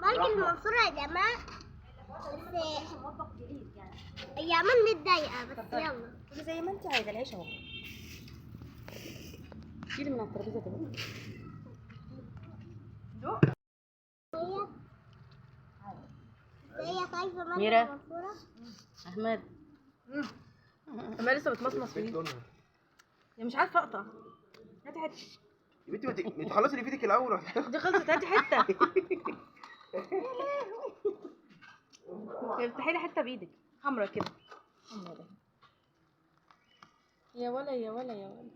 مالك رحمة. المنصورة يا جماعة. بس يا عم متضايقة، بس يلا. كلي زي ما انت عايزه، العيش اهو. شيلي من على الترابيزة كده. دوق. هي خايفة مالك ميرا. المنصورة. احمد. اما لسه بتمصمص بيت فيه. لونها. يا مش عارفه اقطع. هاتي حتة. يا بنتي ما تخلصي اللي في ايدك الاول. دي خلصت، هاتي حتة. افتحي لي حتة بايدك حمرا كده. حمرا ده. يا ولا يا ولا يا ولا.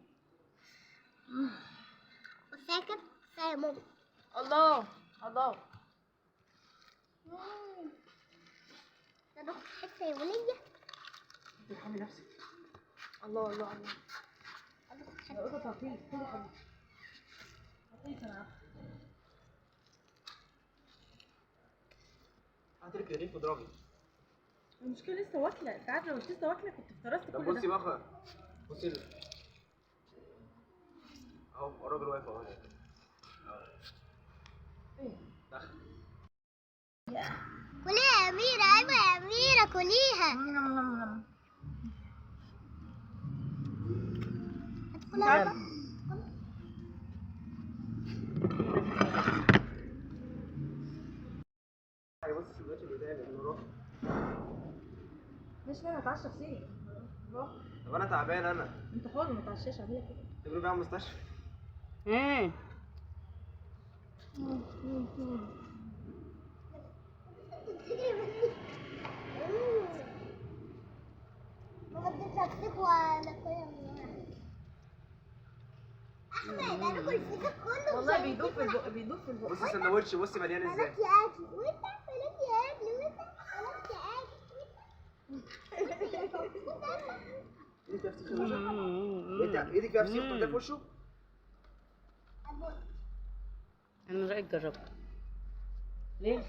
وساكت يا ماما. الله الله. ده باخد حتة يا ولية. ارحمي نفسك. الله الله الله. باخد حتة. هاتي لك رغيف واضربي. المشكلة لسه واكلة، انت عارف لو مش لسه واكلة كنت افترست طب كل بصي ده. بقى، بصي اهو الراجل واقف اهو. إيه؟ دخل. كليها يا أميرة، أيوة يا أميرة كليها. نم نم نم. هتاكلها. بصي السندوتش اللي قدامي انا روح. ماشي، انا هتعشى فسيخ. روح. طب انا تعبان انا. انت حر، ما تعشاش، اعمل لك ايه؟ تجري بقى على المستشفى. ايه؟ ما بديت افسخ ولا كل. احمد انا اكل الفسيخ كله. والله بيدوب في البق، بيدوب في البق. بصي السندوتش، بصي مليان ازاي. مالك يا اكل وانت، مالك يا اكل وانت، مالك يا اكل وانت. ايدك فيها فسيخ يا باشا؟ انت ايدك فيها فسيخ وتحطيها في وشه؟ انا رايي تجربها. ليه؟